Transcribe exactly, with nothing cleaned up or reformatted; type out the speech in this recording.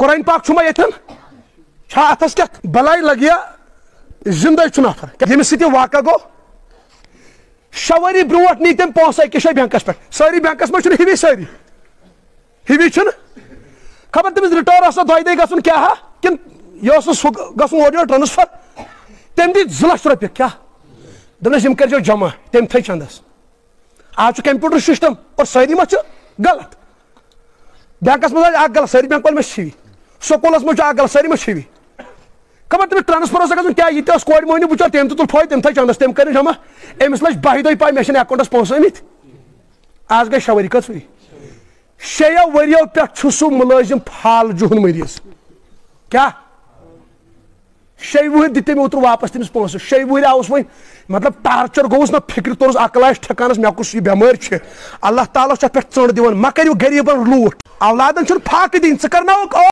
پرٛانہِ پاک چھُ ما ییٚتٮ۪ن؟ چھا اَتھس کیٛاہ بَلاے لَگہِ یا زِندَے چھُ نفر؟ ییٚمِس سۭتۍ یہِ واقعہ گوٚو، شےٚ ؤری برونٛٹھ نی تٔمۍ پونٛسہٕ أکِس جایہِ بینکَس پٮ۪ٹھ۔ سٲری بینکَس منٛز چھِنہٕ ہِوی سٲری۔ ہِوی چھِنہٕ۔ خبر تٔمِس رِٹٲرٕن آسا دۄیہِ دۄہہِ گژھُن کیٛاہ ہا، کِنہٕ یہِ اوسُس ہُہ گژھُن اورٕ یورٕ ٹرٛانسفر۔ تٔمۍ دِتۍ زٕ لَچھ رۄپیہِ۔ کیٛاہ؟ دوٚپنَس، "یِم کٔرۍزیو جمع تٔمۍ تھٕے چندَس۔" آز چھُ کمپیوٹر سسٹم اور سٲری ما چھِ غلط؟ بینکس منٛز آسہِ اکھ غلط، سٲری بینک وٲلۍ ما چھِ ہِوی؟ سکوٗلس منٛز چھُ اکھ غلط، سٲری ما چھِ ہِوی؟ خبر تٔمِس ٹرانسفر اوس گژھُن کیٛاہ، یہِ تہِ اوس کورِ مۄہنیو بِچور، تٔمۍ تہِ تُل فٲیدٕ، تٔمۍ تھٲے چندس، تٔمۍ کٔرِن جمع۔ أمِس لٔج باہہِ دۄہہِ پاے مےٚ چھِنہٕ اکاونٹس پونٛسہٕ آمٕتۍ، آز گٔے شےٚ ؤری۔ کٔژ ؤری؟ شیٚیو ؤرِیو پٮ۪ٹھ چھُ سُہ مُلٲزِم فال جُہُن مٔریٖض۔ کیٛاہ؟ شیٚیہِ وُہٕرۍ دِتۍ تٔمۍ اوترٕ واپس تٔمِس پونٛسہٕ۔ شیٚیہِ وُہٕرۍ آوُس وۄنۍ، مطلب، ٹارچر گوٚوُس نہ، فِکرِ توٚرُس، عقل آسہِ ٹھِکانس، مےٚ کُس یہِ بٮ۪مٲرۍ چھِ۔ اللہ تعالیٰ چھُ اَتھ پٮ۪ٹھ ژٔنٛڈ دِوان۔ مہ کٔرِو غریٖبن لوٗٹھ، اولادن چھُنہٕ فاقہٕ دِنۍ۔ ژٕ کرناوکھ